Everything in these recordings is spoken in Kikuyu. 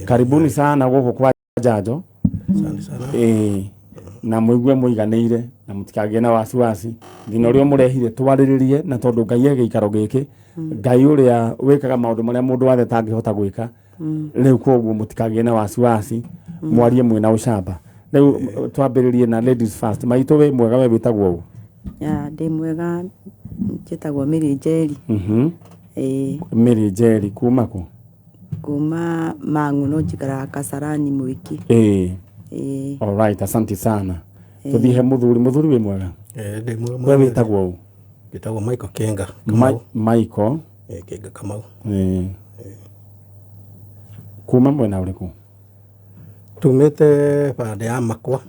Karibuni sana gũkũ kwa Njanjo. Asante sana. Ĩĩ, na mũigue mũiganĩire na mũtikagĩe na wasiwasi. Thĩna ũrĩa mũrehire twarĩrĩrie, na tondũ Ngai e gĩikaro gĩkĩ, Ngai ũrĩa wĩkaga maũndũ marĩa mũndũ wathe atangĩhota gwĩka. Rĩu koguo mũtikagĩe na wasiwasi, mwarie mwĩna ũcamba. Rĩu twambĩrĩrie na ladies first. Maitũ, wĩ mwega? We wĩtagwo ũ? Ya, ndĩ mwega, njĩtagwo Mary Njeri. Ĩĩ. Mary Njeri kuma kũ? Kuma Mang'u, no njikaraga Kasarani Mwiki. Ĩĩ. Alright, asante sana. Tũthiĩ he mũthuri. Mũthuri, wĩ mwega? Eh, ndĩ mwega. We Mwega. wĩtagwo ũ? Njĩtagwo Michael Kenga Kamau. Michael. Eh, Kenga Kamau. Kuma mwena ũrĩkũ? Tumĩte bande ya Makwa,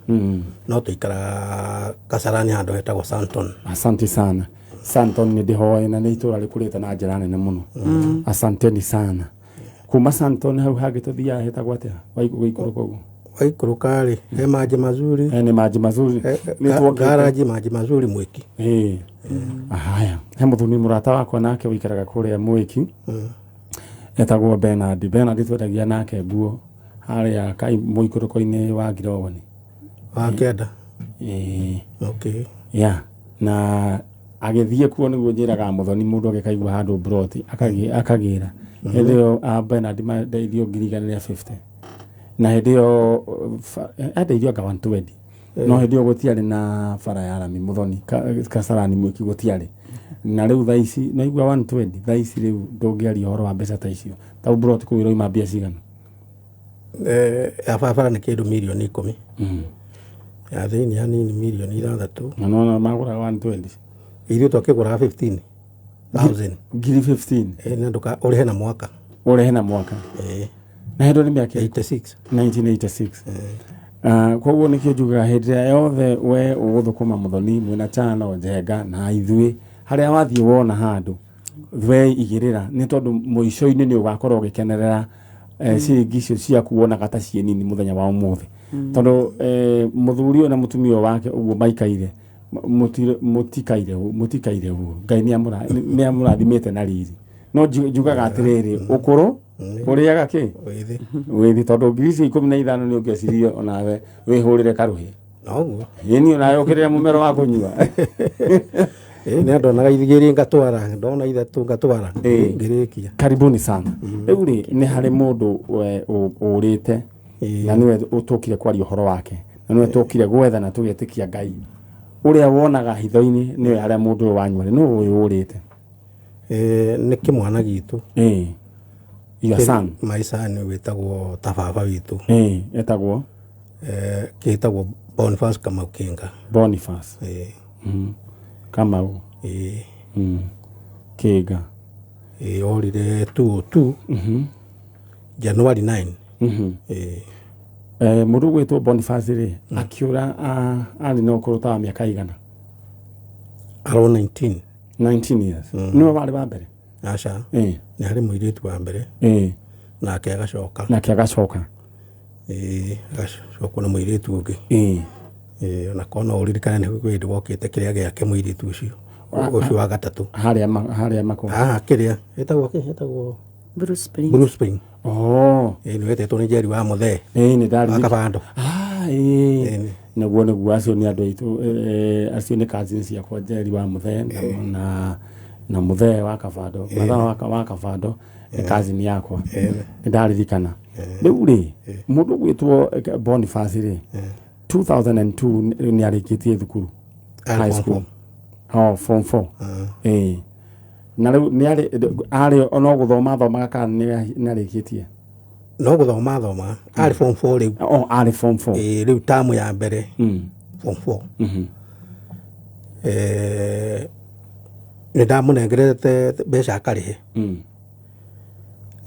no tũikaraga Kasarani handũ hetagwo Santon. Asante sana. Santon nĩ ndĩhoe na nĩ itũra rĩkũrĩte na njĩra nene mũno. Asanteni sana. Kuma Santon hau hangĩ tũthiaga hetagwo atĩa? Waikũrũka ũguo. Waikũrũka rĩ, he Maji Mazuri. Eh, nĩ Maji Mazuri. Nĩ tuokĩte. Garaji Maji Mazuri Mwiki. Ĩĩ. Haya, he mũthuri mũrata wakwa nake ũikaraga kũrĩa Mwiki. Etagwo Bernard. Bernard twendagia nake nguo harĩa kai mũikũrũko-inĩ wa Ngirogoni. Wa kenda. Ĩĩ. Okay. Ya, na agĩthiĩ kuo nĩguo njĩraga mũthoni, mũndũ agĩkaigua handũ broti akagĩra hĩndĩ ĩyo a Bernard mandeithio 150,000, na hĩndĩ ĩyo andeirio anga 120, no hĩndĩ ĩyo gũtiarĩ na bara ya rami mũthoni. Kasarani Mwiki gũtiarĩ. Na rĩu thaa ici no igua 120, thaa ici rĩu ndũngĩaria ũhoro wa mbeca ta icio. Ta broti kũu ĩroima mbia cigana? Eh, ya barabara nĩ kĩndũ mirioni 10. Ya thĩinĩ hanini mirioni 6. Na nona magũraga 120. Ithuĩ twakĩgũraga 15,000. Ngiri 15? Eh, na ndũka ũrĩhe na mwaka. Ũrehe na mwaka. Eh. Na hĩndĩ ĩyo nĩ mĩaka ĩrĩkũ? 86. 1986. Koguo nĩkĩo njugaga hĩndĩ ĩrĩa yothe we ũgũthũkũma mũthoni mwĩna chano njenga na ithuĩ, harĩa wathiĩ wona handũ we igĩrĩra, nĩ tondũ mũico-inĩ nĩ ũgakorwo ũgĩkenerera ciringi icio ciaku wonaga ta ciĩ nini mũthenya wa ũmũthĩ, tondũ mũthuri ũyũ na mũtumia ũyũ wake ũguo maikaire mũtikaire mũtikaire ũguo. Ngai nĩ amũrathimĩte na riri, no njugaga atĩrĩrĩ, ũkũrũ ũrĩaga kĩ? Wĩthĩ. Wĩthi, tondũ ngiri icio 15 nĩ ũngĩecirie onawe wĩhũrĩre karũhĩ. Noguo. Ĩni, onawe ũkĩrĩre mũmero wa kũnyua. Ĩĩ, nĩ ndonaga 2 ngatwara, ndona 3 ngatwara, ngĩrĩkia. Karibuni sana. Rĩu rĩ, nĩ harĩ mũndũ we ũrĩte na nĩwe ũtũkire kwaria ũhoro wake, na nĩwe tũkire gwetha, na tũgetĩkia Ngai ũrĩa wonaga hitho-inĩ nĩwe harĩa mũndũ ũyũ wanyu arĩ. Nũ ũyũ ũrĩte? Eh, nĩ kĩmwana gitũ. Ĩĩ, your son? My son wĩtagwo ta baba witũ. Ĩĩ, etagwo? Eh, kĩtagwo Boniface Kamau Kinga. Boniface. Ĩĩ. Kamau. Ĩĩ. Kĩnga. Ĩĩ, orire 202 January 9. Ĩĩ. Eh, mũndũ ũgwĩtwo Boniface rĩ, akĩũra arĩ na ũkũrũ ta wa mĩaka igana? Around 19. 19 years. Nĩwe warĩ wa mbere? Aca. Ĩĩ. Nĩ harĩ mũirĩtu wa mbere. Nake agacoka. Nake agacoka. Ĩĩ, agacokwo nĩ mũirĩtu ũngĩ. Ĩĩ, ona korwo no ũririkane, nĩ hĩndĩ wokĩte kĩrĩa gĩake, mũirĩtu ũcio ũcio wa gatatũ. Harĩa makwa. Haha kĩrĩa ĩtagwo kĩ ĩtagwo? Blue Spring. Blue Spring. Oh. Ĩĩ, nĩ wetĩtwo nĩ Njeri wa Mũthee. Ĩĩ, nĩ wa Kabando. Ah, ĩĩ. Nĩguo, acio nĩ andũ aitũ, acio nĩ cousins ciakwa, Njeri wa Mũthee na Mũthee wa Kabando. Mũthee wa Kabando nĩ cousin yakwa. Nĩ ndaririkana. Rĩu rĩ, mũndũ ũgwĩtwo Boniface rĩ, 2002 nĩ arĩkĩtie thukuru? Arĩ high form school. Oh, form 4. Ĩĩ. Na rĩu nĩ arĩ no gũthoma athomaga kana nĩ arĩkĩtie? No gũthoma athomaga, arĩ form 4 rĩu. Oh, arĩ form 4. Ĩĩ, rĩu tamu ya mbere form 4. Eh, nĩ ndamũnengerete mbeca akarĩhe.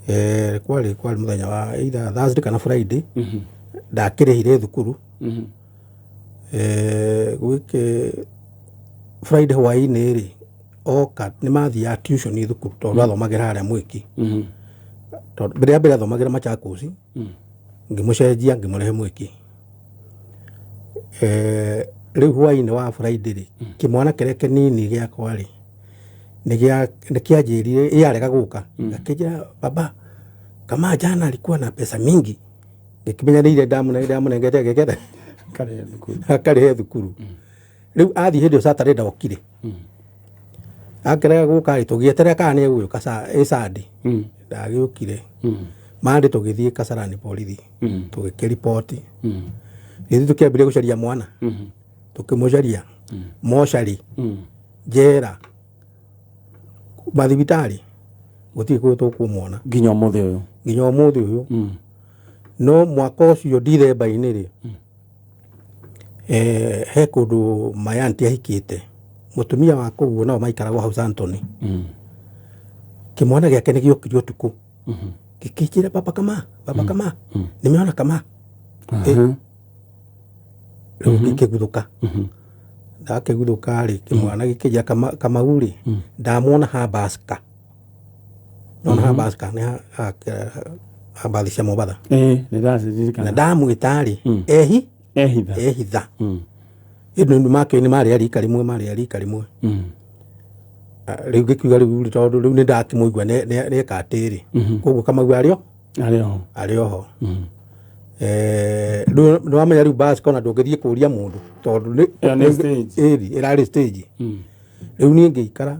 Eh, kwarĩ mũthenya wa either Thursday kana Friday ndakĩrĩhire thukuru. Eh, gwĩke Friday hwaĩ-inĩ rĩ, oka nĩ mathiaga tuition thukuru, tondũ athomagĩra harĩa Mwiki. Tondũ mbere ya mbere athomagĩra Machakos, ngĩmũcenjia ngĩmũrehe Mwiki. Eh, rĩu hwaĩ-inĩ wa Friday rĩ, kĩmwana kĩrĩa kĩnini gĩakwa rĩ, nĩ kĩanjĩrire, ĩ arega gũka, akĩnjĩra, "Baba, Kama jana alikuwa na pesa mingi. Ngĩkĩmenya nĩ iria ndamũnengete ngĩketha Karĩhe thukuru. Akarĩhe thukuru. Rĩu athiĩ hĩndĩ ĩyo Saturday ndokire. Akĩrega gũka rĩ, tũgĩeterera kana nĩ egũgĩũka ĩ Sunday. Ndagĩũkire. Monday tũgĩthiĩ Kasarani borithi. Tũgĩkĩriboti. Gĩthiĩ tũkĩambĩrĩria gũcaria mwana. Tũkĩmũcaria mocarĩ, njera, mathibitarĩ, gũtirĩ kũndũ tũkũmwona. Nginya ũmũthĩ ũyũ? Nginya ũmũthĩ ũyũ. No mwaka ũcio Dithemba-inĩ rĩ, he kũndũ my auntie ahikĩte mũtumia wa kũu, nao maikaragwo hau Santoni. Kĩmwana gĩake nĩ gĩokire ũtukũ, gĩkĩnjĩra, "Baba kama, baba kama, nimeona kama." Rĩu gĩkĩguthũka. Ndakĩguthũka rĩ, kĩmwana gĩkĩnjĩra, "Kamau rĩ, ndamwona Habaska." Nona Habaska nĩ ha mbathi cia Mombatha. Ĩĩ, nĩ na ndaciririkana. Ndamwĩta rĩ, ehi Ehitha. Ehitha. Ĩndĩ nĩ make nĩ marĩ a rika rĩmwe, marĩ a rika rĩmwe. Ah, rĩu ngĩkiuga rĩu rĩ, tondũ rĩu nĩ ndakĩmũigua nĩeka atĩrĩ, koguo Kamau arĩ o Arĩ oho. Arĩ oho. Rĩu nĩ wamenya rĩu basi kona ndũngĩthiĩ kũria mũndũ tondũ Ĩyo nĩ stage. Ĩri ĩrarĩ stage. Rĩu niĩ ngĩikara,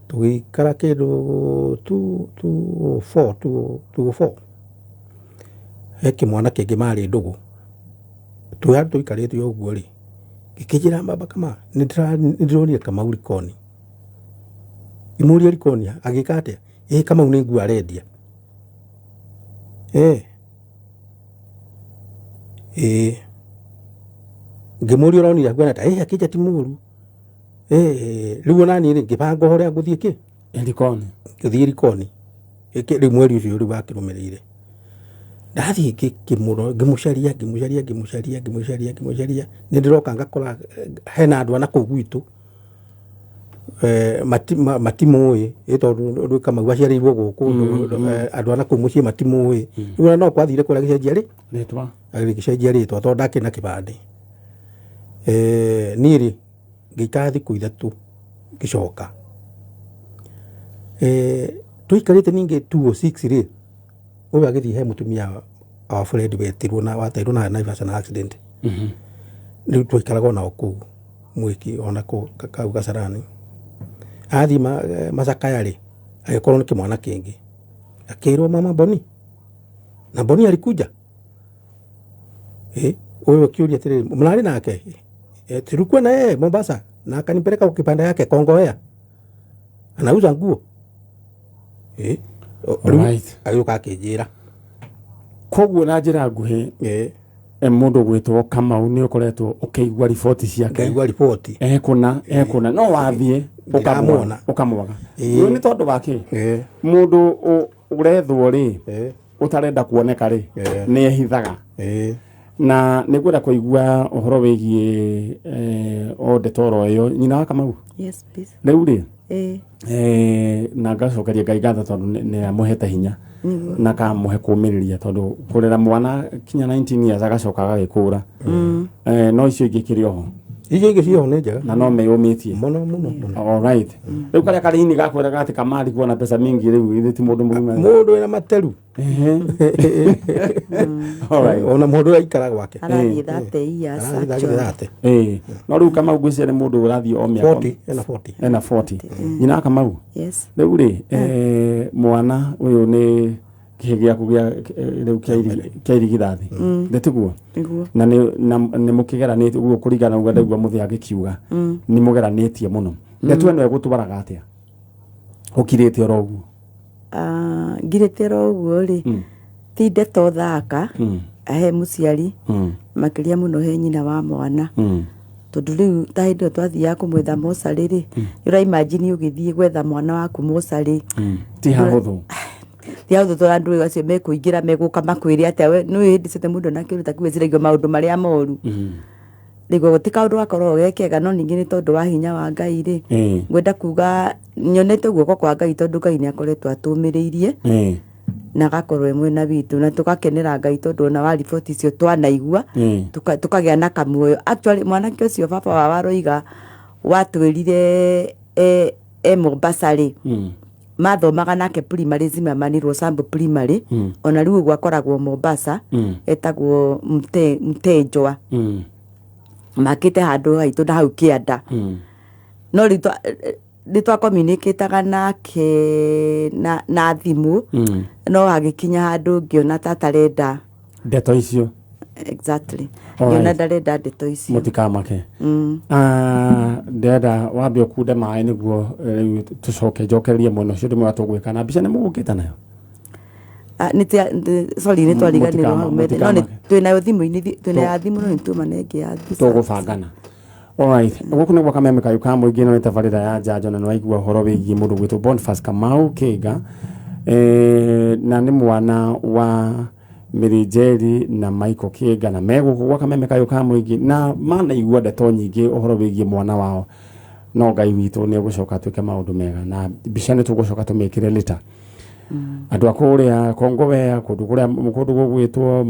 tũgĩikara kĩndũ 2 2 4 2 2 4, he kĩmwana kĩngĩ marĩ ndũgũ twĩ tũikarĩte ũguo rĩ, gĩkĩnjĩra, "Baba kama nĩ ndĩronire Kamau Likoni." Imũria, "Likoni agĩka atĩa?" "Ĩ Kamau nĩ nguo arendia." Ĩ ngĩmũria, "Ũronire akuana ta?" "Ĩ akĩnja ti mũru." Rĩu ona niĩ rĩ, ngĩbanga ũrĩa ngũthiĩ kĩ Likoni. Ngĩthiĩ Likoni. Rĩu mweri ũcio rĩu wakĩrũmĩrĩire ndathiĩ ngĩmũcaria, ngĩmũcaria, ngĩmũcaria, ngĩmũcaria, ngĩmũcaria. Nĩ ndĩroka ngakora hena andũ ana kũu gwitũ matimũĩ, ĩ tondũ rĩu Kamau aciarĩirwo gũkũ, andũ ana kũu mũciĩ matimũĩ. Rĩu ona no kwathire kũrĩa gĩcenjia rĩ Rĩtwa. Agĩgĩcenjia rĩtwa tondũ ndakĩrĩ na kĩbandĩ. Niĩ rĩ, ngĩikara thikũ 3, ngĩcoka. Tũikarĩte ningĩ 206 rĩ, ũyũ agĩthiĩ he mũtumia wa friend wetirwo na wateirwo na Naivasha na accident. Rĩu twaikaraga onao kũu mwĩki ona kũu kau Kasarani. Athiĩ macakaya rĩ, agĩkorwo nĩ kĩmwana kĩngĩ, akĩrwo mama Boni na Boni alikuja. Ũyũ akĩũria atĩrĩrĩ, "Mnarĩ nake?" "Tulikuwa na yeye Mombasa na akanipeleka kwa kibanda yake Kongowea, anauza nguo." Rĩu agĩũka akĩnjĩra. Koguo na njĩra nguhĩ, mũndũ ũgwĩtwo Kamau nĩ ũkoretwo ũkĩigua riboti ciake. Ngaigua riboti. Ekũna ekũna no wathiĩ Ndĩramwona. ũkamwaga. Rĩu nĩ tondũ wa kĩ? Mũndũ ũrethwo rĩ, ũtarenda kuoneka rĩ, nĩ ehithaga. Na nĩ ngwenda kũigua ũhoro wĩgiĩ o ndeto oro ĩyo, nyina wa Kamau. Yes, please. Rĩu rĩ, na ngacokeria Ngai ngatho tondũ nĩ amũhete hinya na kamũhe kũmĩrĩria, tondũ kũrera mwana kinya 19 years agacoka agagĩkũra. No icio ingĩ kĩrĩ oho? Icio ingĩ ciĩho nĩ njega. Na no meyũmĩtie. Mũno mũno mũno. Alright, rĩu karĩa kanini gakwĩraga atĩ kamari kuona pesa mingi, rĩu githĩ ti mũndũ mũgima? Mũndũ wĩna materu. Alright. Ona mũndũ ũrĩa aikara gwake. Arathiĩ 30 years. Arathiĩ actually. 30. Ĩĩ, no rĩu Kamau ngwĩciria nĩ mũndũ ũrathiĩ o mĩaka 40, ena 40. Ena 40, nyina wa Kamau. Yes. Rĩu rĩ, mwana ũyũ nĩ kĩhĩ gĩaku gĩa rĩu kĩa irigithathi, nĩ tiguo? Nĩguo. Na nĩ mũkĩgeranĩtie ũguo kũringana ũguo ndaigua mũthĩ agĩkiuga nĩ mũgeranĩtie mũno. Ndeto ĩno ĩgũtwaraga atĩa ũkirĩte oro ũguo? Ah, ngirĩte oro ũguo rĩ, ti ndeto thaka he mũciari, makĩria mũno he nyina wa mwana, tondũ rĩu ta hĩndĩ ĩyo twathiaga kũmwetha mocarĩ rĩ, ũra imagine ũgĩthiĩ gwetha mwana waku mocarĩ. Ti hahũthũ. Ti hahũthũ, tondũ andũ acio mekũingĩra megũka makwĩre atĩa we nĩ hĩndĩ ciothe mũndũ onake ũrĩa gwĩciragia maũndũ marĩa moru. Rĩu ti kaũndũ gakoragwo ge kega, no ningĩ nĩ tondũ wa hinya wa Ngai rĩ, ngwenda kuga nyonete guoko kwa Ngai, tondũ Ngai nĩ akoretwo atũmĩrĩirie na agakorwo e mwena witũ, na tũgakenera Ngai tondũ ona wa riboti icio twanaigua, tũkagĩa na kamuoyo. Actually, mwanake ũcio baba wao aroiga watwĩrire e Mombasa rĩ, Mathomaga nake primary Zimmerman Rosambu primary. Ona rĩu ũguo akoragwo Mombasa. Etagwo Mtenjwa. Makĩte handũ haitũ na hau kĩanda. No rĩu nĩ twa nake na thimũ. No agĩkinya handũ ngĩona ta atarenda ndeto icio. Exactly. Ngĩona ndarenda ndeto icio. Mũtikamake. Ndĩrenda wambe ũkunde maĩ nĩguo rĩu tũcoke njokererie mwena ũcio ndĩmwĩra tũgwĩka na mbica nĩ mũgũkĩte nayo. Sorry, nĩ twariganĩrwo hau metha no twĩnayo thimũ-inĩ, twĩna ya thimũ no nĩ tũmanenge ya mbica. Tũgũbangana. Alright, gũkũ nĩ gwa Kameme Kayũ ka mũingĩ no nĩ tabarĩra ya njanjo na nĩwaigua ũhoro wĩgiĩ mũndũ gwĩtwo Boniface Kamau Kĩnga, na nĩ mwana wa Mary Njeri na Michael Kĩnga na me gũkũ gwa Kameme Kayũ ka mũingĩ na manaigua ndeto nyingĩ ũhoro wĩgiĩ mwana wao, no Ngai witũ nĩ egũcoka atuĩke maũndũ mega na mbica nĩ tũgũcoka tũmĩkĩre later. Andũ a kũrĩa Kongowea, kũndũ kũrĩa kũndũ gũgwĩtwo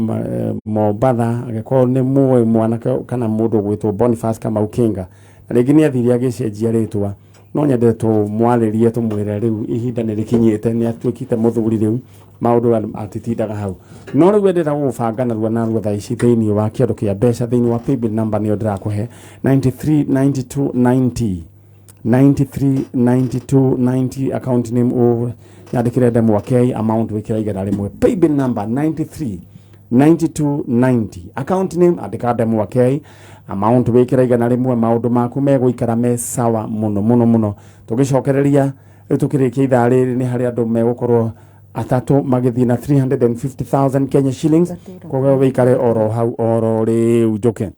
Mombatha, angĩkorwo nĩ mũĩ mwanake kana mũndũ ũgwĩtwo Boniface Kamau Kĩnga na rĩngĩ nĩ athire agĩcenjia rĩtwa, no nyende tũmwarĩrie tũmwĩre rĩu ihinda nĩ rĩkinyĩte, nĩ atuĩkĩte mũthuri rĩu, maũndũ atitindaga hau. No rĩu endera gũgũbanga narua narua thaa ici thĩinĩ wa kĩondo kĩa mbeca thĩinĩ wa paybill number nĩyo ndĩrakũhe 93 92 90 93 92 90, account name o nyandĩkĩre Ndemwa K, amount wĩkĩra 100, paybill number 93 92 90, account name andĩka Ndemwa K, amount wĩkĩra 100, maũndũ maku megũikara me sawa mũno mũno mũno. Tũgĩcokereria rĩu tũkĩrĩkia ithaa rĩrĩ nĩ harĩ andũ megũkorwo atatũ magĩthiĩ na 350,000 Kenya shillings, koguo wĩikare oro hau oro rĩu njũke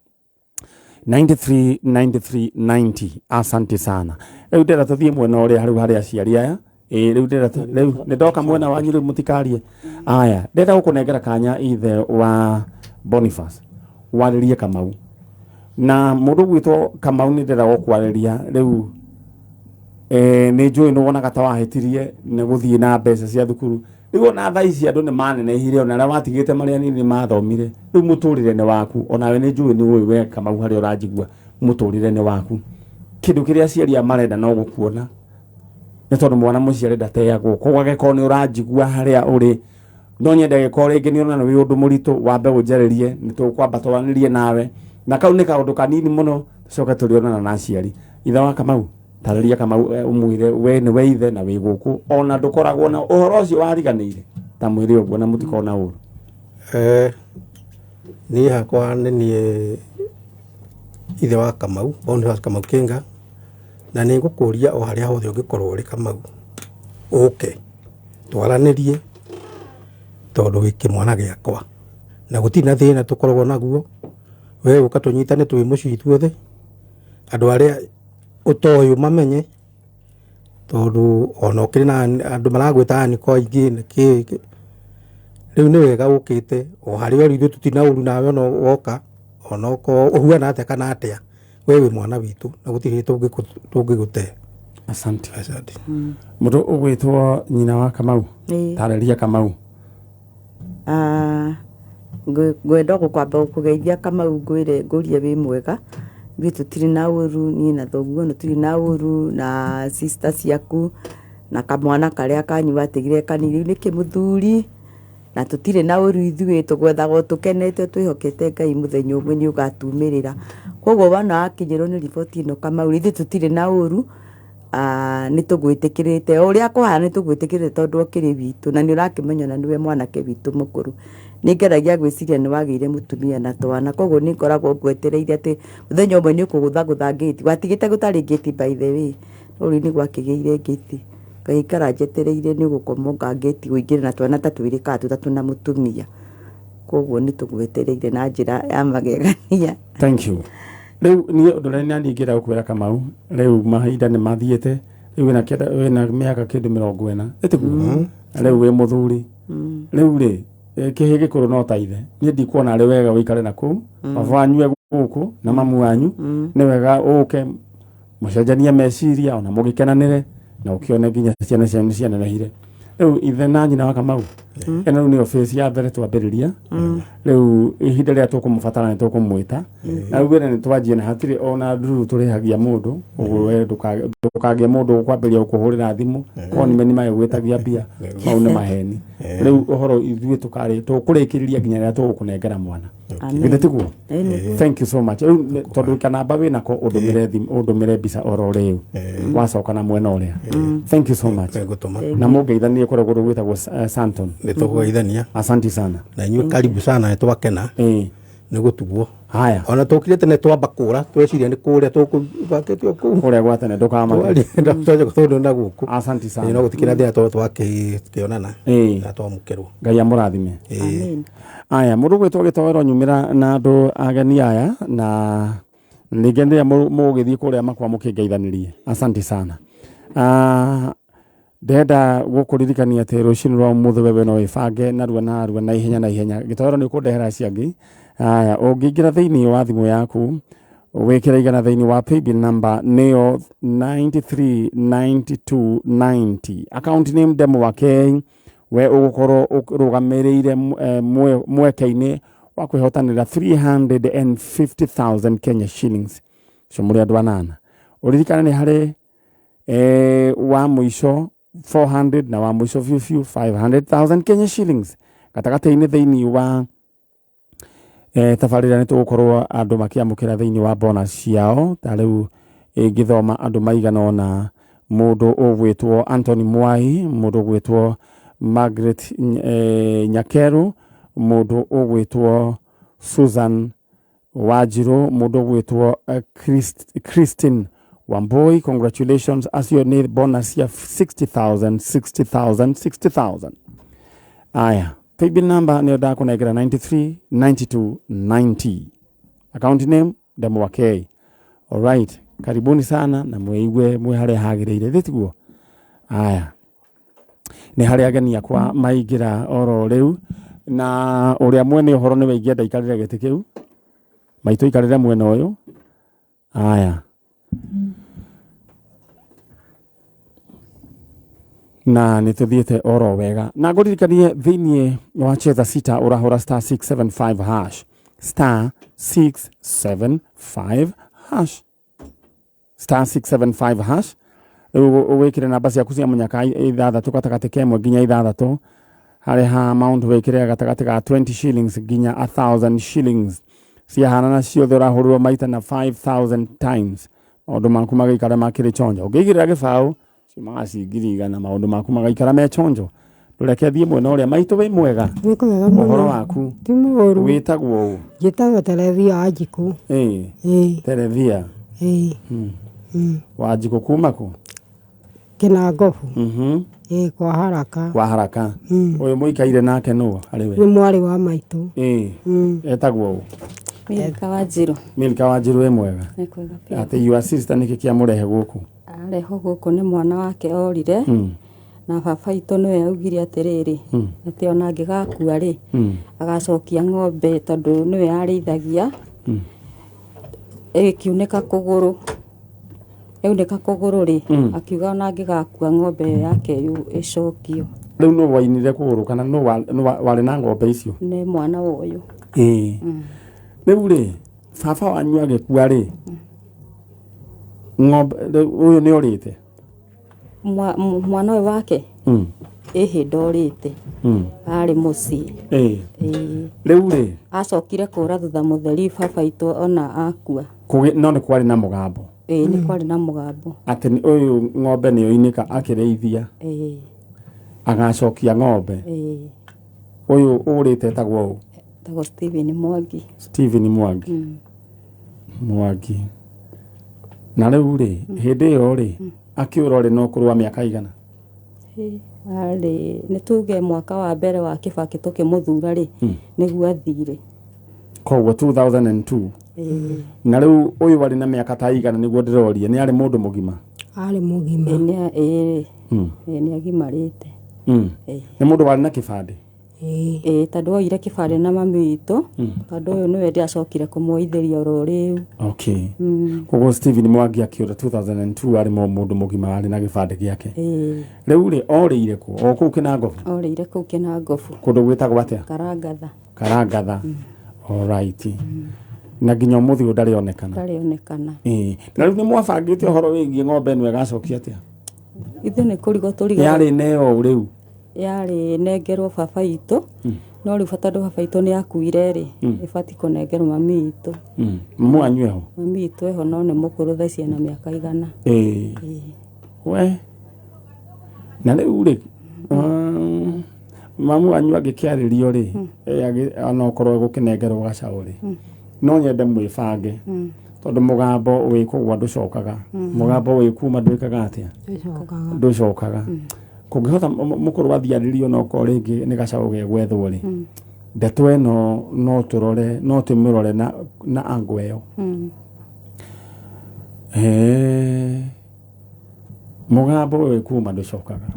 93 93 90. Asante sana. Rĩu ndĩrenda tũthiĩ mwena ũrĩa rĩu harĩ aciari aya. Ĩĩ rĩu ndĩrenda rĩu nĩ ndoka mwena wanyu rĩu mũtikarie. Aya, ndĩrenda gũkũnengera kanya ithe wa Boniface warĩrie Kamau na mũndũ ũgwĩtwo Kamau nĩ ndĩrenda gũkwarĩria rĩu. Nĩ njũĩ nĩ wonaga ta wahĩtirie nĩ gũthiĩ na mbeca cia thukuru, rĩu ona thaa ici andũ nĩ manenehire, ona arĩa watigĩte marĩa nini mathomire, rĩu mũtũrĩre nĩ waku, onawe nĩ njũĩ nĩ ũĩ we Kamau harĩa ũranjigua mũtũrĩre nĩ waku. Kĩndũ kĩrĩa aciari aya marenda no gũkuona nĩ tondũ mwana mũciare ndateagwo, koguo angĩkorwo nĩ ũranjigua harĩa ũrĩ no nyende gĩkorwo rĩngĩ nĩ ũrona wĩ ũndũ mũritũ wambe ũnjarĩrie, nĩ tũkwamba twaranĩrie nawe na kau nĩ kaũndũ kanini mũno tũcoke tũrĩonana na aciari. Ithe wa Kamau, tarĩria Kamau ũmwĩre we nĩ we ithe na wĩ gũkũ ona ndũkoragwo na ũhoro ũcio wariganĩire, ta mwĩre ũguo na mũtikona ũru. Niĩ hakwa nĩ niĩ ithe wa Kamau, Boniface Kamau Kĩnga, na nĩ ngũkũria o harĩa hothe ũngĩkorwo ũrĩ Kamau ũke twaranĩrie tondũ wĩ kĩmwana gĩakwa na gũtirĩ na thĩna tũkoragwo naguo, we ũka tũnyitane twĩ mũciĩ ithuothe, andũ arĩa ũtoĩ ũmamenye tondũ ona ũkĩrĩ na andũ maragwĩta aniko aingĩ na kĩ rĩu nĩ wega ũkĩte o harĩa ũrĩ, ithuĩ tũtirĩ na ũru nawe ona woka ona okorwo ũhuana atĩa kana atĩa, we wĩ mwana witũ na gũtirĩ hĩndĩ tũngĩgũte. Asante. Asante. Mũndũ ũgwĩtwo nyina wa Kamau, tarĩria Kamau. Ngwenda gũkwamba gũkũgeithia Kamau, ngwĩre ngũrie wĩ mwega, ithuĩ tũtirĩ na ũru, niĩ na thoguo tũtirĩ na ũru na sister ciaku na kamwana karĩa kanyu watigire kanini rĩu nĩ kĩmũthuri na tũtirĩ na ũru ithuĩ, tũgwethagwo tũkenete twĩhokete Ngai mũthenya ũmwe nĩ ũgatumĩrĩra. Koguo wona wakinyĩrwo nĩ riboti ĩno Kamau, ithuĩ tũtirĩ na ũru, nĩ tũgwĩtĩkĩrĩte o ũrĩa kũhana, nĩ tũgwĩtĩkĩrĩte tondũ ũkĩrĩ witũ na nĩ ũrakĩmenya na nĩwe mwanake witũ mũkũrũ. Nĩ ngeragia gwĩciria nĩ wagĩire mũtumia na twana, koguo nĩ ngoragwo ngwetereire atĩ mũthenya ũmwe nĩ ũkũgũthagũtha ngĩti, watigĩte gũtarĩ ngĩti by the way, no rĩu nĩ gwakĩgĩire ngĩti, ngaikara njetereire nĩ ũgũkomoka ngĩti ũingĩre na twana ta twĩrĩ kana tũtatũ na mũtumia, koguo nĩ tũgwetereire na njĩra ya magegania. Thank you. Rĩu niĩ ũndũ ũrĩa nani ingĩenda gũkwĩra Kamau, rĩu mahinda nĩ mathiĩte, rĩu wĩna mĩaka kĩndũ 40, ĩtiguo? Rĩu wĩ mũthuri. Rĩu rĩ kĩhĩ gĩkũrũ no ta ithe, niĩ ndikuona arĩ wega ũikare na kũu, baba wanyu e gũkũ na mamu wanyu, nĩ wega ũke mũcenjanie meciria ona mũgĩkenanĩre na ũkĩone nginya ciana cianyu cianenehire. Rĩu ithe na nyina wa Kamau, Ĩno rĩu nĩyo phase ya mbere twambĩrĩria. Rĩu ihinda rĩrĩa tũkũmũbatara nĩ tũkũmwĩta. Na rĩu wĩra nĩ twanjie na hatirĩ ona ndururu tũrĩhagia mũndũ. Ũguo we ndũkagĩe mũndũ ũkwambĩrĩria gũkũhũrĩra thimũ. Conmen magĩgwĩtagia mbia. Mau nĩ maheni. Rĩu ũhoro ithuĩ tũkũrĩkĩrĩria nginya rĩrĩa tũgũkũnengera mwana. Githĩ tiguo? Thank you so much. Rĩu tondũ kanamba wĩnako ũndũmĩre thimũ, ũndũmĩre mbica oro rĩu. Wacoka na mwena ũrĩa. Thank you so much. Nĩngũtũma. Na mũngeithanie kũrĩa kũndũ gwĩtagwo Santon. Nĩ tũkũgeithania. Asante sana. Na inyuĩ karibu sana, nĩ twakena nĩ gũtugwo. Haya. Ona tũkire tene twamba kũra, tweciria nĩ kũrĩa tũkũbangĩtio kũu. Kũrĩa gwa tene ndũkamake. Twaja gũtũndũ na gũkũ. Asante sana. No gũtikĩra thĩna tondũ twakĩonana na twamũkĩrwo. Ngai amũrathime. Amen. Aya, mũndũ gwĩtwo gĩtoero nyumĩra na andũ ageni aya na ningĩ rĩrĩa mũgũgĩthiĩ kũrĩa makwa mũkĩngeithanĩrie. Asante sana. Ndĩrenda gũkũririkania atĩ rũcinĩ rwa ũmũthĩ wewe no wĩbange narua narua na ihenya na ihenya. Gĩtoero nĩ ũkũndehera acio angĩ. Aya, ũngĩingĩra thĩinĩ wa thimũ yaku wĩkĩre igana thĩinĩ wa paybill number nĩyo 939290. Account name Demo wa K, we ũgũkorwo ũrũgamĩrĩire mweke-inĩ wa kwĩhotanĩra 350,000 Kenya shillings. Ũcio mũrĩ andũ anana. Ũririkane nĩ harĩ wa mũico 400 na wa mũico biũ biũ 500,000 Kenya shillings. Gatagatĩ-inĩ thĩinĩ wa tabarĩra nĩ tũgũkorwo andũ makĩamũkĩra thĩinĩ wa bonus ciao. Ta rĩu ĩngĩthoma andũ maigana ũna, mũndũ ũgwĩtwo Anthony Mwai, mũndũ ũgwĩtwo Margaret Nyakeru, mũndũ ũgwĩtwo Susan Wanjiru, mũndũ ũgwĩtwo Christine Wambui. Congratulations, acio nĩ bonus ya 60,000, 60,000, 60,000. Aya, paybill number nĩyo ndakũnengera 93 92 90. Account name Demo wa K. All right, karibuni sana na mwĩigue mwĩ harĩa hagĩrĩire, thĩ tiguo? Aya, nĩ harĩa ageni akwa maingĩra oro rĩu, na ũrĩa mwene ũhoro nĩwe ingĩenda aikarĩre gĩtĩ kĩu. Maitũ aikarĩre mwena ũyũ. Aya, na nĩ tũthiĩte oro wega. Na ngũririkanie thĩinĩ wa Cheza Sita ũrahũra star 675 hash, star 675 hash, star 675 hash. Rĩu wĩkĩre namba ciaku cia mũnyaka ithathatũ gatagatĩ ka ĩmwe nginya ithathatũ. Harĩ ha amount wĩkĩre gatagatĩ ka 20 shillings nginya 1,000 shillings. Ciahanana ciothe ũrahũrĩrwo maita na 5,000 times. Maũndũ maku magaikara makĩrĩ chonjo. Ũngĩigĩrĩra gĩbaũ ciumaga ci ngiri igana, maũndũ maku magaikara me chonjo. Ndũreke thiĩ mwena ũrĩa. Maitũ wĩ mwega? Nĩ kwega mũno. Ũhoro waku? Ti mũũru. Wĩtagwo ũ? Njĩtagwo Terethia Wanjikũ. Terethia. Wanjikũ kuma kũ? Kĩnangobu. Kwa Haraka. Kwa Haraka. Ũyũ mũikaire nake nũ harĩ we? Nĩ mwarĩ wa maitũ. Etagwo ũ? Milka Wanjiru. Milka Wanjiru wĩ mwega? Nĩ kwega biũ. Atĩ your sister nĩkĩ kĩamũrehe gũkũ? Arehwo gũkũ nĩ mwana wake orire. Na baba itũ nĩwe augire atĩrĩrĩ, atĩ ona angĩgakua rĩ, agacokia ng'ombe tondũ nĩwe arĩithagia. Ĩkiunĩka kũgũrũ. Yaunĩka kũgũrũ rĩ, akiuga ona angĩgakua ng'ombe ĩyo yake ĩcokio. Rĩu nũ wainire kũgũrũ kana nũ warĩ na ng'ombe icio? Nĩ mwana wa ũyũ. Rĩu rĩ, baba wanyu agĩkua rĩ, ng'ombe ũyũ nĩ orĩte? Mwana ũyũ wake? Ĩhĩ ndorĩte. Arĩ mũciĩ. Rĩu rĩ, acokire kũra thutha mũtheri baba itũ ona akua. No nĩ kwarĩ na mũgambo. Nĩ kwarĩ na mũgambo. Atĩ ũyũ ng'ombe nĩ yoinĩka akĩrĩithia. Agacokia ng'ombe. Ũyũ ũrĩte etagwo ũ? Etagwo Stephen Mwangi. Stephen Mwangi. Mwangi. Na rĩu rĩ, hĩndĩ ĩyo rĩ, akĩũra rĩ no ũkũrũ wa mĩaka igana? Arĩ, nĩ tuge mwaka wa mbere wa Kibaki tũkĩmũthura rĩ, nĩguo athire. Koguo 2002. Na rĩu ũyũ warĩ na mĩaka ta igana nĩguo ndĩroria, nĩ arĩ mũndũ mũgima? Arĩ mũgima. Nĩ agimarĩte. Nĩ mũndũ warĩ na kĩbandĩ? Ĩĩ. Ĩĩ, tondũ oire kĩbandĩ na mami witũ, tondũ ũyũ nĩwe ndĩracokire kũmuoithĩria oro rĩu. Okay. Koguo Stephen Mwangi akĩũra 2002 arĩ mũndũ mũgima arĩ na gĩbandĩ gĩake. Ĩĩ. Rĩu rĩ orĩire kũ? O kũu Kĩnangobu? Orĩire kũu Kĩnangobu. Kũndũ gwĩtagwo atĩa? Karangatha. Karangatha. Alright. Na nginya ũmũthĩ ũyũ ndarĩ onekana. Ndarĩ onekana. Ĩĩ. Na rĩu nĩ mwabangĩte ũhoro wĩgiĩ ng'ombe ĩno ĩgacokia atĩa? Ithuĩ nĩ kũrigwo tũrigagwo. Yarĩ neo rĩu? Yarĩ nengerwo baba witũ, no rĩu tondũ baba witũ nĩ akuire rĩ, ĩbatiĩ kũnengerwo mami witũ. Mami wanyu eho? Mami witũ eho no nĩ mũkũrũ thaa ici ena mĩaka 100. Ĩĩ. We. Na rĩu rĩ, mamu wanyu angĩkĩarĩrio rĩ, onokorwo egũkĩnengerwo gacaũ rĩ, no nyende mwĩbange, tondũ mũgambo wĩ kũgwa ndũcokaga, mũgambo wĩ kuma ndwĩkaga atĩa? Ndũcokaga. Kũngĩhota mũkũrũ athiarĩrio no korwo rĩngĩ nĩ gacaũ gegwethwo rĩ, ndeto ĩno no tũrore, no tũmĩrore na angle ĩyo. Mũgambo wĩ kuma ndũcokaga.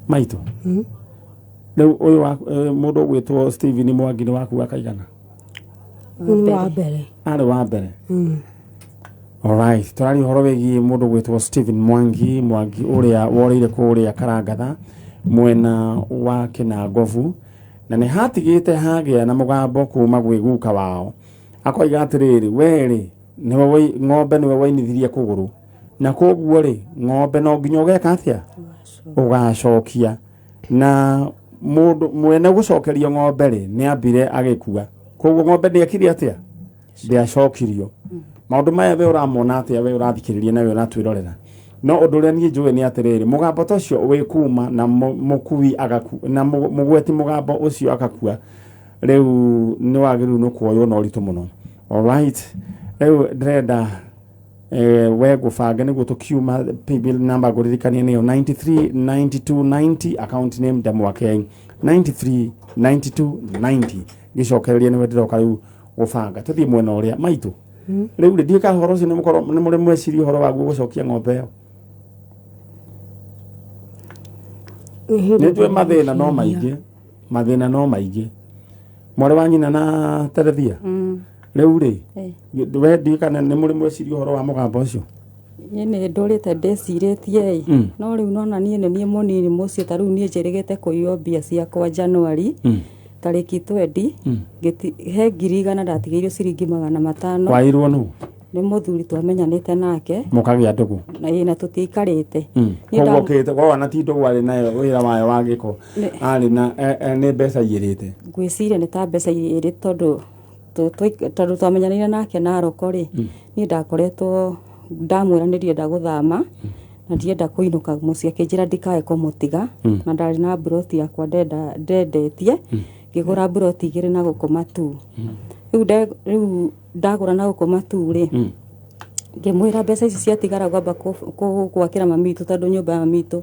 Maitũ. Rĩu ũyũ wa mũndũ ũgwĩtwo Stephen Mwangi nĩ waku wa kaigana? Nĩ wa mbere. Arĩ wa mbere. Alright, tũraria ũhoro wĩgiĩ mũndũ ũgwĩtwo Stephen Mwangi, Mwangi ũrĩa worĩire kũrĩa Karangatha mwena wa Kĩnangobu, na nĩ hatigĩte hagĩa na mũgambo kuma gwĩ guka wao. Akoiga atĩrĩrĩ, we rĩ, nĩwe ng'ombe nĩwe wainithirie kũgũrũ, na koguo rĩ, ng'ombe no nginya ũgeka atĩa? Ũgacokia. Na mũndũ mwene gũcokerio ng'ombe rĩ, nĩ ambire agĩkua. Koguo ng'ombe ndĩekire atĩa? Ndĩacokirio. Maũndũ maya we ũramona atĩa, we ũrathikĩrĩria na we ũratwĩrorera. No ũndũ ũrĩa niĩ njũĩ nĩ atĩrĩrĩ, mũgambo ta ũcio wĩ kuma na mũkui agakua, na mũgweti mũgambo ũcio agakua, rĩu nĩ wagĩrĩirwo nĩ kuoywo na ũritũ mũno. Alright, rĩu ndĩrenda we ngũbange nĩguo tũkiuma paybill number ngũririkanie nĩyo 93 92 90, account name Ndamwakei 93 92 90. Ngĩcokereria nĩwe ndĩroka rĩu gũbanga tũthiĩ mwena ũrĩa maitũ. Rĩu rĩ, ndiũĩ kana ũhoro ũcio nĩ mũrĩ mweciria ũhoro waguo gũcokia ng'ombe ĩyo. Nĩ njũĩ mathĩna no maingĩ, mathĩna no maingĩ. Mwarĩ wa nyina na Terethia, rĩu rĩ, we ndiũĩ kana nĩ mũrĩ mweciria ũhoro wa mũgambo ũcio? Niĩ nĩ ndũrĩte ndĩcirĩtie ĩ, no rĩu nona niĩ nĩ niĩ mũnini mũciĩ, ta rĩu niĩ njĩrĩgĩte kũiywo mbia ciakwa January tarĩki 20, he 100,000 ndatigĩirio ciringi 500. Wairwo nũ? Nĩ mũthuri twamenyanĩte nake. Mũkagĩa ndũgũ? Na ĩ, na tũtiikarĩte. Koguo ũkĩte, koguo ona ti ndũgũ arĩ nayo wĩra wayo wa gĩko. Arĩ na, nĩ mbeca igĩrĩte. Ngwĩciria nĩ ta mbeca igĩrĩ tondũ twamenyanĩire nake Narok rĩ, niĩ ndakoretwo ndamwĩra nĩ ndĩrenda gũthama, na ndirenda kũinũka mũciĩ, akĩnjĩra ndikae kũmũtiga, na ndarĩ na mburoti yakwa ndendetie, ngĩgũra mburoti 2 na gũkũ Matuu. Rĩu ndagũra na gũkũ Matuu rĩ, ngĩmwĩra mbeca ici ciatigara ngwamba gwakĩra mami witũ, tondũ nyũmba ya mami witũ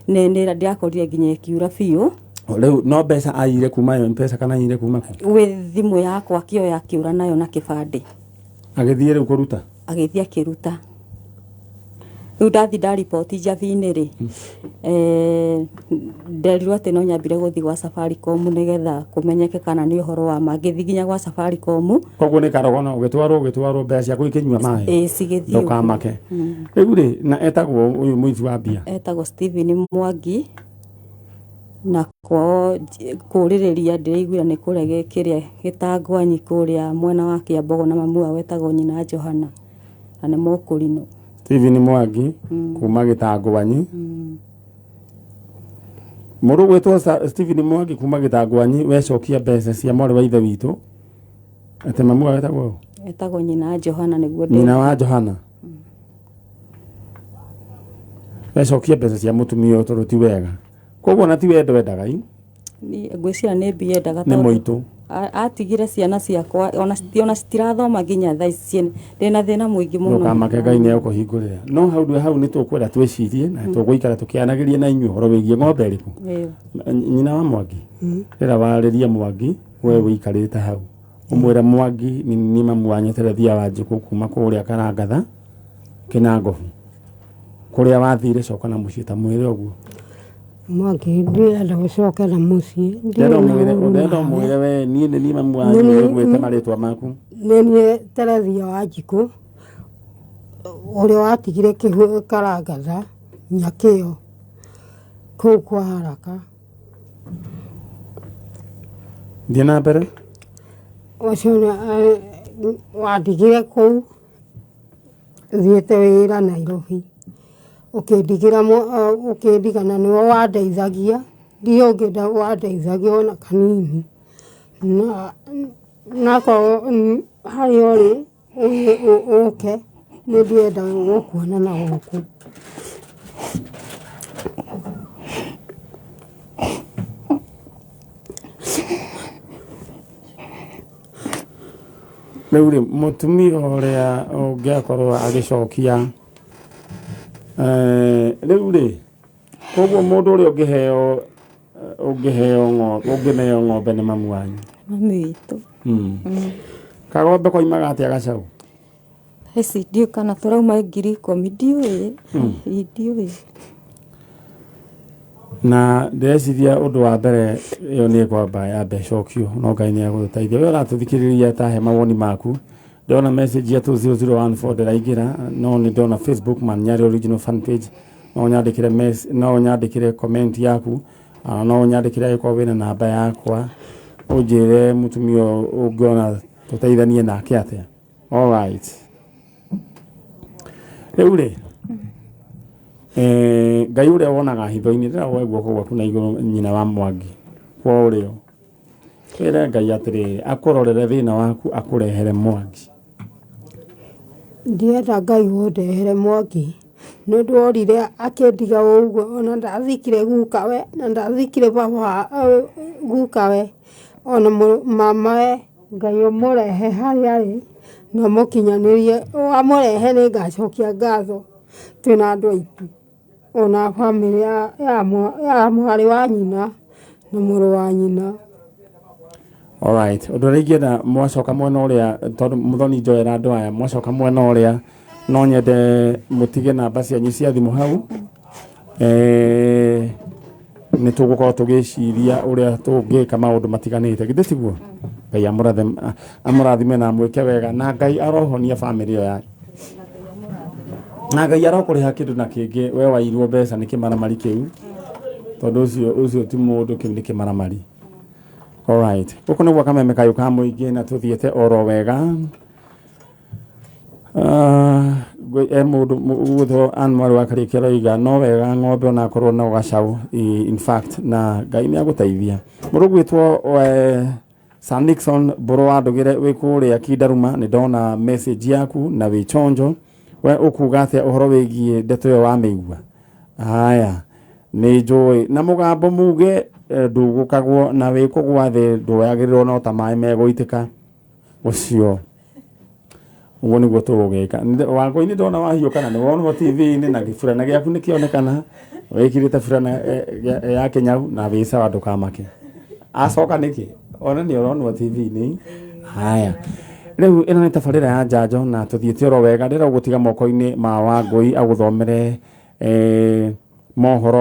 nĩ ndĩrakorire nginya ĩkiura biũ. Rĩu no mbeca aiyire kuma M-Pesa kana aiyire kuma kũ? Gwĩ thimũ yakwa akĩoya akĩũra nayo na kĩbandĩ. Agĩthiĩ rĩu kũruta? Agĩthiĩ akĩruta. Rĩu ndathiĩ ndariboti Njabi-inĩ rĩ, nderirwo atĩ no nyambire gũthiĩ gwa Safaricom nĩgetha kũmenyeke kana nĩ ũhoro wa ma. Ngĩthiĩ nginya gwa Safaricom. Koguo nĩ karogono, ũgĩtwarwo mbeca ciaku ikĩnyua maĩ? Ĩĩ, cigĩthiĩ ũguo. Ndũkamake. Rĩu rĩ, na etagwo ũyũ mũici wa mbia? Etagwo Stephen Mwangi. Na kwao kũrĩrĩria ndĩraiguire nĩ kũrĩa kĩrĩa gĩtangwanyi kũrĩa mwena wa Kĩambogo, na mamu wao etagwo nyina Johana, na nĩ mũkũrinũ. Stephen Mwangi kuma Gĩtangwanyi. Mũndũ ũgwĩtwo Stephen Mwangi kuma Gĩtangwanyi, wecokia mbeca cia mwarĩ wa ithe witũ. Atĩ mamu wao etagwo ũ? Etagwo nyina Johana nĩguo ndĩ- Nyina wa Johana. Wecokia mbeca cia mũtumia ũyũ tondũ ti wega. Koguo ona ti wendo endaga i? Niĩ ngwĩciria nĩ mbia endaga Nĩ tondũ mũitũ. Atigire ciana ciakwa, ona citirathoma nginya thaa ici, ndĩna thĩna mũingĩ mũno. Ndũkamake, Ngai nĩ egũkũhingũrĩra. No hau ndũ hau nĩ tũkwenda twĩcirie na tũgũikara tũkĩanagĩria na inyuĩ ũhoro wĩgiĩ ng'ombe ĩrĩkũ. Nyina wa Mwangi, rĩra warĩria Mwangi, we wĩikarĩte hau. Ũmwĩre Mwangi nĩ mamu wa Nyeterethia wa Njũkũ kuma kũrĩa Karangatha, Kĩnangobu. Kũrĩa wathire coka na mũciĩ ta mwĩre ũguo. Mwangi ndĩrenda gũcoka na mũciĩ. Ndĩrenda Ndirĩ na ũmwĩre ũru ndĩrenda nawe. ũmwĩre we niĩ nĩ niĩ mamu wanyu Nĩ niĩ- wĩgwĩte marĩtwa maku. Nĩ niĩ Terethia Wanjikũ ũrĩa watigire kĩhu Karangatha Nyakĩo kũu kwa Haraka. Thiĩ na mbere. Ũcio wandigire kũu thiĩte wĩra Nairobi, ũkĩndigĩra ũkĩndiga na nĩwe wandeithagia, ndirĩ ũngĩ wandeithagia ona kanini. Na nakorwo harĩa ũrĩ ũke nĩ ndĩrenda gũkuona na gũkũ. Rĩu rĩ mũtumia ũrĩa ũngĩakorwo agĩcokia rĩu rĩ koguo mũndũ ũrĩa ũngĩheo ũngĩheo ng'ombe ũngĩneo ng'ombe nĩ mamu wanyu. Mami witũ. Kagombe koimaga atĩa gacaũ? Ici ndiũĩ kana tũrauma 10,000 ndiũĩ. Ndiũĩ. Na ndĩreciria ũndũ wa mbere ĩyo nĩ ĩkwamba yambe ĩcokio no Ngai nĩ egũtũteithia. We ũratũthikĩrĩria tahe mawoni maku. Ndĩrona message ya 20014 ndĩraingĩra no nĩ ndĩrona Facebook man Nyarĩ original fan page no ũnyandĩkĩre no ũnyandĩkĩre comment yaku no ũnyandĩkĩre angĩkorwo wĩna namba yakwa ũnjĩre mũtumia ũngĩona tũteithanie nake atĩa. All right. Rĩu rĩ Ngai ũrĩa wonaga hitho-inĩ ndĩra woe guoko gwaku na igũrũ nyina wa Mwangi kwa ũrĩo wĩre Ngai atĩrĩrĩ akũrorere thĩna waku akũrehere Mwangi. Ndĩrenda Ngai ũndehere Mwangi nĩ ũndũ orire akĩndiga ũguo ona ndathikire gukawe na ndathikire baba gukawe ona mamawe Ngai ũmũrehe harĩa arĩ na ũmũkinyanĩrie wamũrehe nĩ ngacokia ngatho twĩna andũ aitũ ona bamĩrĩ ya mwarĩ wa nyina na mũrũ wa nyina. Alright, ũndũ ũrĩa ingĩenda mwacoka mwena ũrĩa tondũ mũthoni njoera andũ aya mwacoka mwena ũrĩa no nyende mũtige namba cianyu cia thimũ hau nĩ tũgũkorwo tũgĩciria ũrĩa tũngĩka maũndũ matiganĩte githĩ tiguo? Ngai amũrathime na amwĩke wega na Ngai arohonia bamĩrĩ ĩyo yake na Ngai arokũrĩha kĩndũ na kĩngĩ we wairwo mbeca nĩ kĩmaramari kĩu tondũ ũcio ti mũndũ kĩu nĩ kĩmaramari. Alright. Gũkũ nĩguo kameme kayũ ka mũingĩ na tũthiĩte oro wega. Mũndũ ũgwĩtwo Ann Mwarĩ wa Kariũki aroiga no wega ng'ombe onakorwo no gacaũ in fact na Ngai nĩ agũteithia. Mũndũ ũgwĩtwo Sir Nixon Mbũrũ wa Ndũgĩre wĩ kũrĩa Kindaruma nĩ ndona message yaku na wĩ chonjo we ũkuga atĩa ũhoro wĩgiĩ ndeto ĩyo wamĩigua? Haya nĩ njũĩ na mũgambo muge ndũgũkagwo na wĩ kũgwa thĩ ndwoyagĩrĩrwo no ta maĩ megũitĩka ũcio ũguo nĩguo tũgũgĩka. Wangũi ndona wahiũkana nĩ wonwo TV-inĩ na gĩburana gĩaku nĩ kĩonekana wĩkĩrĩte burana ya kĩnyau na wĩ sawa ndũkamake. Acoka nĩkĩ? Ona nĩ ũronwo TV-inĩ. Haya. Rĩu ĩno nĩ tabarĩra ya njanjo na tũthiĩte oro wega ndĩrenda gũgũtiga moko-inĩ ma Wangũi agũthomere mohoro.